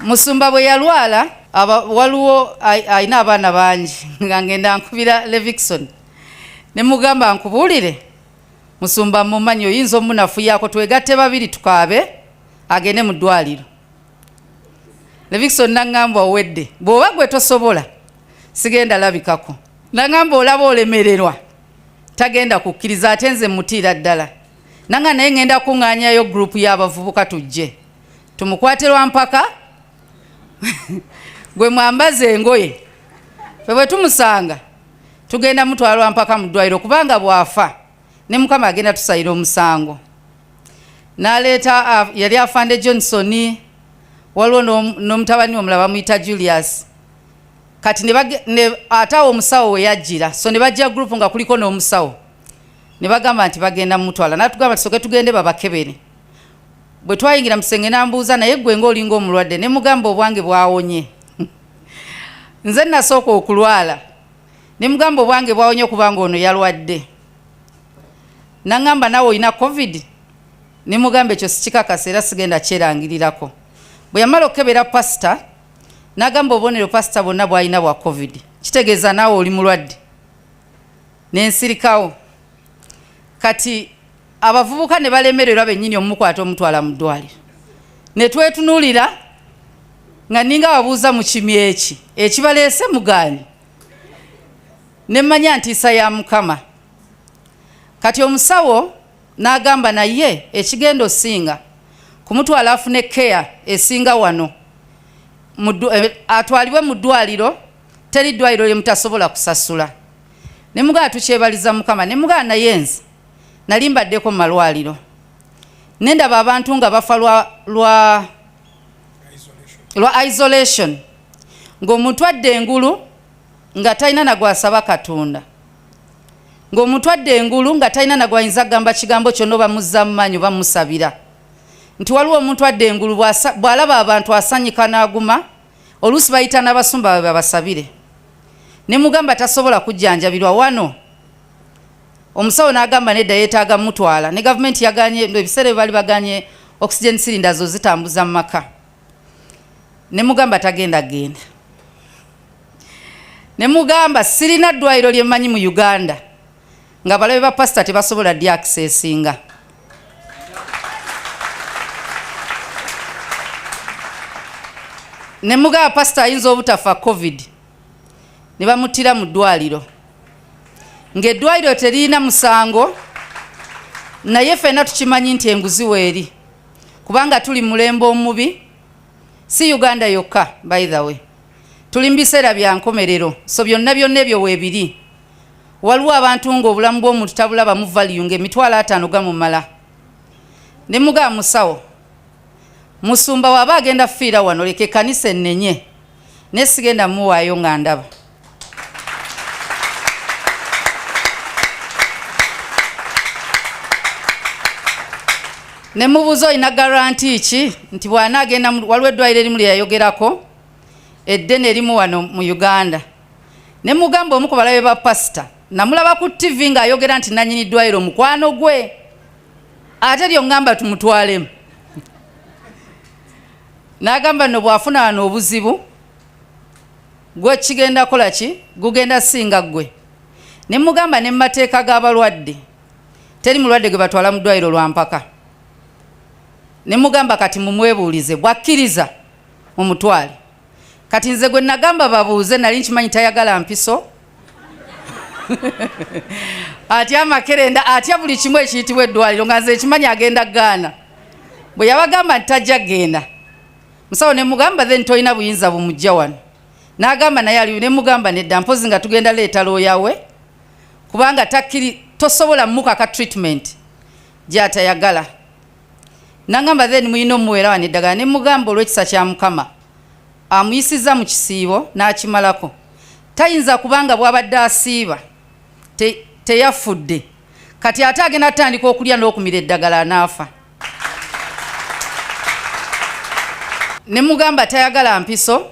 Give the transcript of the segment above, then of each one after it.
Musumba bwe yalwala, waliwo alina abaana bangi, nga ngenda nkubira Levikson ne mugamba, nkubuulire, musumba mumanyi oyinza omunafuyaako, twegatte babiri tukaabe agende mu ddwaliro. Levikson naŋŋamba, owedde, bw'oba gwe tosobola sigenda labikako. Naŋŋamba, olaba olemererwa, tagenda kukkiriza, ate nze mutiira ddala. Nanga naye ŋŋenda kuŋŋaanyayo group y'abavubuka, tujje tumukwate lwampaka, gwe mwambaza engoye, fe bwe tumusanga tugenda mutwala lwampaka mu ddwaliro, kubanga bw'afa ne Mukama agenda tusayira omusango. N'aleeta, yali afande Johnson, waliwo n'omutabani omulala bamuyita Julius. Kati ate awo omusawo we yajjira, so ne bajja group nga kuliko n'omusawo, ne bagamba nti bagenda mutwala. Natugamba tusooke tugende babakebere. Bwe twayingira musenge nambuuza, naye gwe ng'olinga omulwadde? Ne mugamba, obwange bwawonye, nze nasooka okulwala. Ne mugamba, obwange bwawonye kubanga ono yalwadde. Naŋŋamba, naawe olina COVID? Ne mugamba, ekyo sikikakasa era sigenda kyerangirirako. Bwe yamala okukebera pasita, n'agamba, obubonero pasita bwonna bw'alina bwa COVID, kitegeeza naawe oli mulwadde. Nensirikawo. Kati abavubuka ne balemererwa bennyini omukwata omutwala mu ddwaliro, ne twetunuulira nga ninga babuuza mu kimi eki ekibaleese mugaanyi. Ne mmanya ntiisa ya Mukama. Kati omusawo n'agamba, naye ekigenda osinga kumutwala afune care esinga wano, atwalibwe mu ddwaliro, teri ddwaliro lye mutasobola kusasula. Ne mugamba, tukyebaliza Mukama. Ne mugamba, naye nze nali mbaddeko mu malwaliro ne ndaba abantu nga bafa lwa isolation, ng'omuntu adda engulu nga talina nagwasaba Katonda, ng'omuntu adda engulu nga talina nagwayinza kugamba kigambo kyonna, oba muzza mu maanyi oba musabira. Nti waliwo omuntu adda engulu, bw'alaba abantu asanyika n'aguma, oluusi bayita n'abasumba babe babasabire. Ne mugamba, tasobola kujjanjabirwa wano. Omusawo n'agamba, nedda, yeetaaga mutwala. Ne gavumenti yaganye, ebiseera ebyo baali baganye oxygen cylinders ozitambuza mu maka. Ne mugamba, tagenda genda. Ne mugamba, sirina ddwaliro lye mmanyi mu Uganda nga balabe ba pasita tebasobola dyakisesinga. Ne mugamba, pasita ayinza obutafa COVID ne bamuttira mu ddwaliro, ng'eddwaliro teririna musango, naye ffenna tukimanyi nti enguzi weeri, kubanga tuli mulembe omubi. Si Uganda yokka, by the way, tuli mu biseera bya nkomerero, so byonna byonna ebyo weebiri. Waliwo abantu ng'obulamu bw'omuntu tabulabamu value, ng'emitwalo 50 gamumala. Ne mugamba musawo, musumba waaba agenda kufiira wano, leka ekkanisa ennenye, naye sigenda muwaayo nga ndaba. Ne mubuuza, olina guarantee ki nti bw'anaagenda waliwo eddwaliro erimu lye yayogerako eddene erimu wano mu Uganda? Ne mugamba, omu ku balabe ba pasita namulaba ku TV ng'ayogera nti nanyini ddwaliro mukwano gwe, ate lyoŋŋamba tumutwalemu. N'agamba, nno bw'afuna wano obuzibu, gwe kigenda kola ki? Gugenda singa ggwe. Ne mugamba, ne mu mateeka g'abalwadde teri mulwadde gwe batwala mu ddwaliro lwa mpaka. Ne mugamba, kati mumwebuulize, bw'akkiriza mumutwale. Kati nze gwe nagamba babuuze, nali nkimanyi tayagala mpiso, atya amakerenda, atya buli kimu ekiyitibwa eddwaliro, nga nze ekimanyi agenda gaana. Bwe yabagamba nti tajja genda, musawo ne mugamba, then tolina buyinza bumujja wano. N'agamba, naye ali. Ne mugamba, nedda, mpozi nga tugenda leeta looya we, kubanga takkiri, tosobola mukaka treatment gy'atayagala. Nagamba, then muyina omuweera wano eddagala. Ne mugamba, olw'ekisa kya Mukama amuyisiza mu kisiibo n'akimalako, tayinza kubanga bw'abadde asiiba teyafudde. Kati ate agenda atandika okulya n'okumira eddagala, anaafa. Ne mugamba, tayagala mpiso,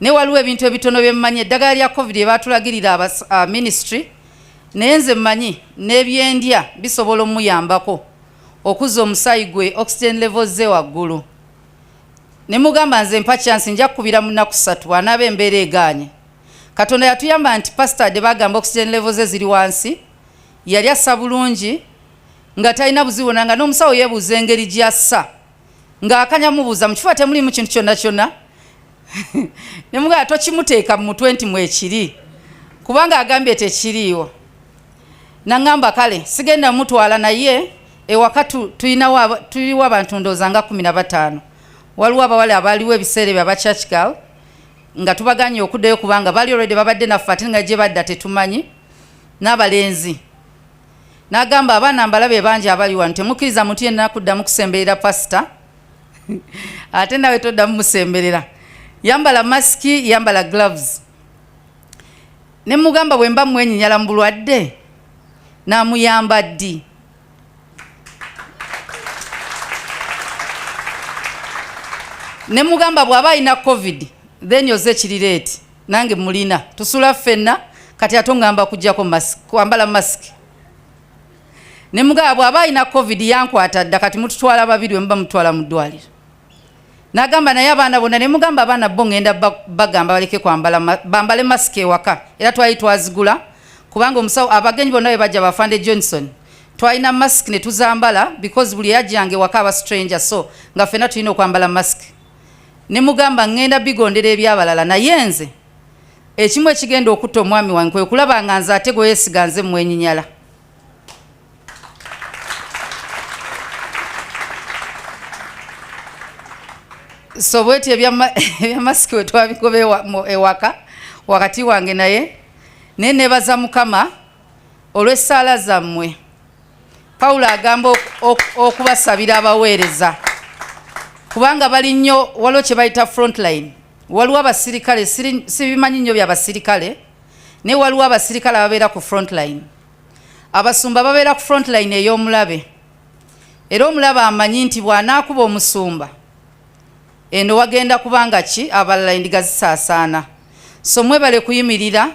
ne waliwo ebintu ebitono bye mmanyi. Eddagala lya COVID ebatulagirira aba ministry, naye nze mmanyi n'ebyendya bisobola omuyambako okuzza omusaayi gwe oxygen levels ze waggulu. Ne mugamba nze mpa chance, nja kukubira mu nnaku 3 bw'anaaba embeera egaanye. Katonda yatuyamba nti pastor de bagamba oxygen levels ze ziri wansi, yali assa bulungi nga talina buzibu bwonna, nga n'omusawo yeebuuza engeri gy'assa ng'akanya mubuuza mu kifuba temulimu kintu kyonna kyonna. Ne mugamba tokimuteeka mu mutwe nti mwekiri, kubanga agambye tekiriiwo. Naŋŋamba kale sigenda mutwala, naye ewaka tuliwo abantu ndowooza nga 15. Waliwo abawala abaaliwo ebiseera ebyo aba church girl nga tubaganye okuddayo kubanga bali already babadde naffe, ate nga gye badda tetumanyi, n'abalenzi. N'agamba abaana mbalabe bangi abali wano, temukkiriza muntu yenna kuddamu kusemberera pasita, ate nawe toddamu musemberera, yambala masiki, yambala gloves. Ne mugamba bwe mba mwenyinyala mu bulwadde n'amuyamba ddi? Ne mugamba bw'aba alina COVID then oze ekirireeti nange mulina, tusula ffenna, kati ate oŋŋamba kuggyako masiki, kwambala masiki. Ne mugamba bw'aba alina COVID yankwata dda, kati mututwala babiri bwe muba mutwala mu ddwaliro. N'agamba naye abaana bonna, ne mugamba abaana bo ŋŋenda bagamba baleke kwambala bambale masiki ewaka. Era twali twazigula kubanga omusawo abagenyi bonna bwe bajja bafande Johnson twalina masiki ne tuzambala, because buli eyajjanga ewaka aba stranger, so nga ffenna tulina okwambala masiki. Ne mugamba ŋŋenda bigondera ebyabalala, naye nze ekimu ekigenda okutta omwami wange kwe kulaba nga nze ate gwe yeesiga nze mwenyinyala. So bweti ebya masiki we twabikoba ewaka wakati wange naye. Naye nebaza Mukama olw'essaala zammwe. Pawulo agamba okubasabira abaweereza kubanga bali nnyo, waliwo kye bayita frontline, waliwo abasirikale, sibimanyi nnyo byabasirikale, naye waliwo abasirikale ababeera ku frontline. Abasumba babeera ku frontline ey'omulabe, era omulabe amanyi nti bw'anaakuba omusumba eno wagenda kubanga ki abalala endiga zisaasaana. So mwebale kuyimirira.